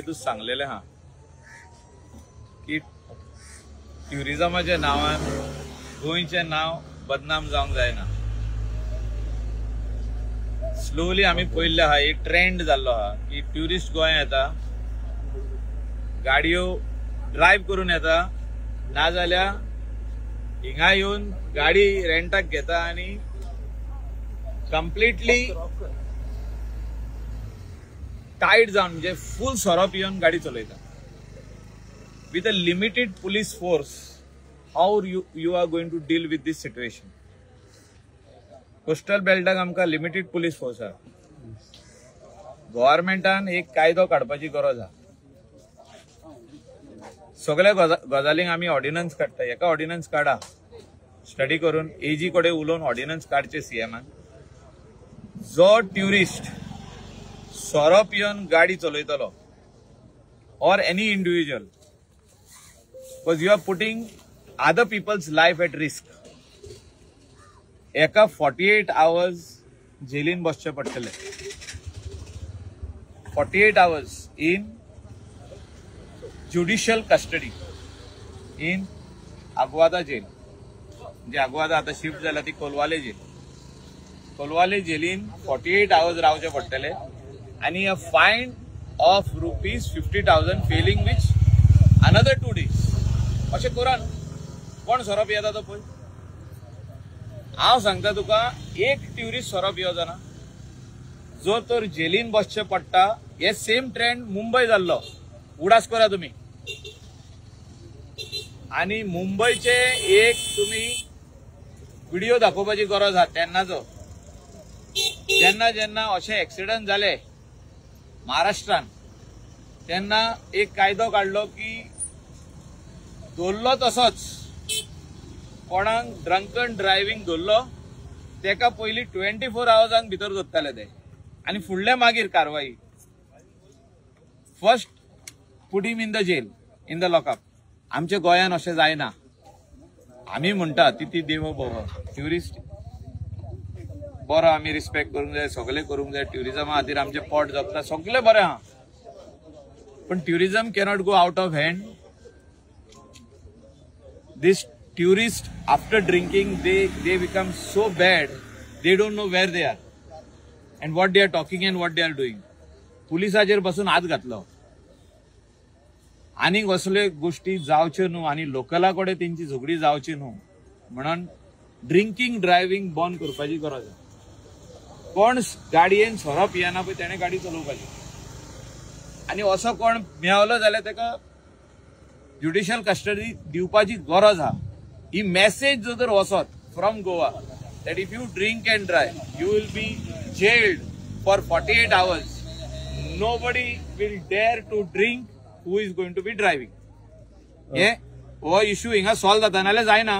सभेतूच सांगलेलें आहा की ट्युरिजमाच्या नांवान गोंयचें नांव बदनाम जावंक जायना. स्लोली आमी पळयल्लें आहा, एक ट्रेंड जाल्लो आहा की ट्युरिस्ट गोंयांत येता, गाडयो ड्रायव्ह करून येता, नाजाल्यार हिंगा येवन गाडी रेंटाक घेता आनी कंप्लिटली टायट जावन म्हणजे फूल सोरो पिवन गाडी चलयता. With a limited police force how you are going to deal with this situation? Coastal बेल्टाक आमकां लिमिटेड पुलीस फोर्स आहा. गव्हर्मेंटान एक कायदो काडपाची गरज आहा. सगळ्या गजालींक आमी ऑर्डिनन्स काडटा, एका ऑर्डिनन्स काडा, स्टडी करून एजी कडेन उलोवन ऑर्डिनन्स काडचे सीएमान. जो ट्युरिस्ट सोरो पिवन गाडी चलयतलो or any individual, because you are putting other people's life at risk, एका 48 आवर्स जेलीन बसचे पडटले. 48 hours in judicial custody in Aguada jail. म्हणजे आगवादा आता शिफ्ट जाला ती कोलवाले जेल. कोलवाले जेलीन 48 आवर्स रावचे पडटले आनी a fine of ₹50,000 failing which another 2 days. अशें करा न्हू, कोण सोरो पियेता तो पळय. हांव सांगता तुका, एक ट्युरिस्ट सोरो पिवचो ना, जो तर जेलीन बसचे पडटा. हे सेम ट्रेंड मुंबय जाल्लो, उडास करा तुमी. आनी मुंबयचे एक तुमी व्हिडिओ दाखोवपाची गरज आहा तेन्नाचो, जेन्ना जेन्ना अशे एक्सिडंट जाले महाराष्ट्रान तेन्ना एक कायदो काडलो की धरलो तसोच कोणाक ड्रंकन ड्रायव्हिंग धरलो तेका पयलीं 24 आवर्सांक भितर दवरताले ते आनी फुडले मागीर कारवाई. First put him in the jail, in the lockup. आमच्या गोंयान अशें जायना. आमी म्हणटा तिथी देवो भव, ट्युरिस्ट बरो आमी रिस्पेक्ट करूंक जाय, सगळें करूंक जाय, ट्युरिजमा खातीर आमचें पोट जगता, सगळें बरें आहा, पण tourism cannot go out of hand. This tourist after drinking they become so bad, they don't know where they are and what they are talking and what they are doing. पुलिसाचेर बसून हात घातलो. आनीक असल्यो गोष्टी जावच्यो न्हू आनी लोकला कडेन तेंची झगडी जावची न्हू म्हणून ड्रिंकींग ड्रायव्हिंग बंद करपाची गरज आसा. कोण गाडयेन सोरो पियेना पळय तेणें गाडी चलोवपाची, आनी असो कोण मेवलो जाल्यार ताका ज्युडिशियल कस्टडी दिवपाची गरज आहा. ही मॅसेज जर तर वचत from Goa that if you drink and drive you will be jailed for 48 hours. Nobody will dare to drink who is going to be driving. हे हो इश्यू हिंगा सॉल्व जाता, नाल्यार जायना.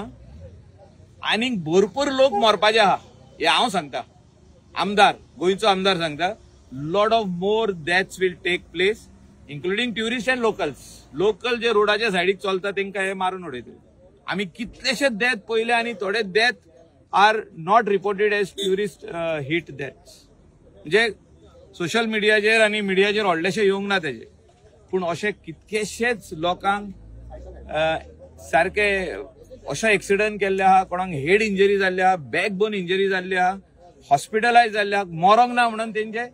आनीक भरपूर लोक मरपाचे आहा हे हांव सांगता. आमदार, गोंयचो आमदार सांगता, lot of more deaths will take place including tourist and locals. Local जे रोडाच्या सायडीक चलता तेंकां हे मारून उडयतले. आमी कितलेशे डेथ पळयले आनी थोडे death are not reported as tourist hit deaths. म्हणजे सोशल मिडियाचेर आनी मिडियाचेर व्हडलेशे येवंक ना तेजे, पूण अशे कितकेशेच लोकांक सारके अशे एक्सिडंट केल्ले आहा, कोणाक हेड इंजरी जाल्ली आहा, बॅकबोन इंजरी जाल्ली आहा, हॉस्पिटलायज जाल्ले आहा, मरोंक ना म्हणून तेंचे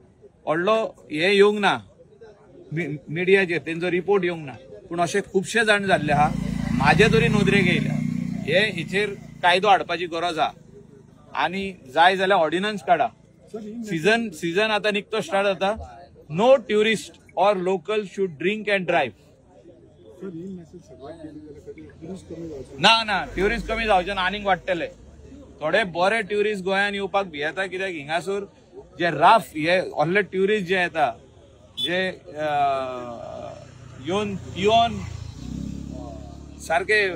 व्हडलो हे येवंक ना मिडियाचेर, तेंचो रिपोर्ट येवंक ना, पूण अशे खुबशे जाण जाल्ले आहा. म्हाजे तरी नदरेक येयल्या. हे हेचेर कायदो हाडपाची गरज आहा आनी जाय जाल्यार ऑर्डिनन्स काडा. सीझन आता निकतो स्टार्ट जाता. No tourist or local should drink and drive. ना ना, ट्युरिस्ट कमी जावचे ना, आनीक वाडटले. थोडे बरे ट्युरिस्ट गोंयान येवपाक भियेता, कित्याक हिंगासर जे राफ हे असले ट्युरिस्ट जे येता, जे येवन पिवन सारके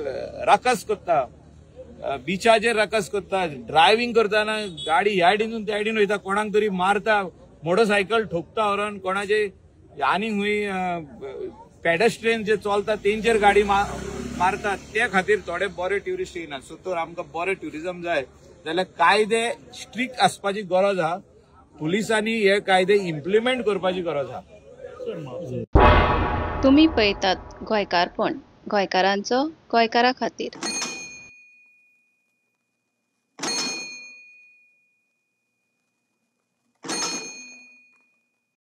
राकस करता, बिचाचेर रकस करता, ड्रायव्हिंग करतना गाडी ह्या सायडीन त्या सायडीन वयता, कोणाक तरी मारता, मोटरसायकल ठोकता व्हरून, कोणाचे आनी खंय पेडेस्ट्रियन जे चलता तेंचेर गाडी मारता. ते खातीर थोडे बरे ट्युरिस्ट येयना. सो तर आमकां बरे ट्युरिजम जाय जाल्यार कायदे स्ट्रिक्ट आसपाची गरज आहा. पुलिसांनी हे कायदे इम्प्लिमेंट करपाची गरज आहा. तुमी पळयतात गोंयकारपण, गोंयकारांचो, गोंयकारां खातीर.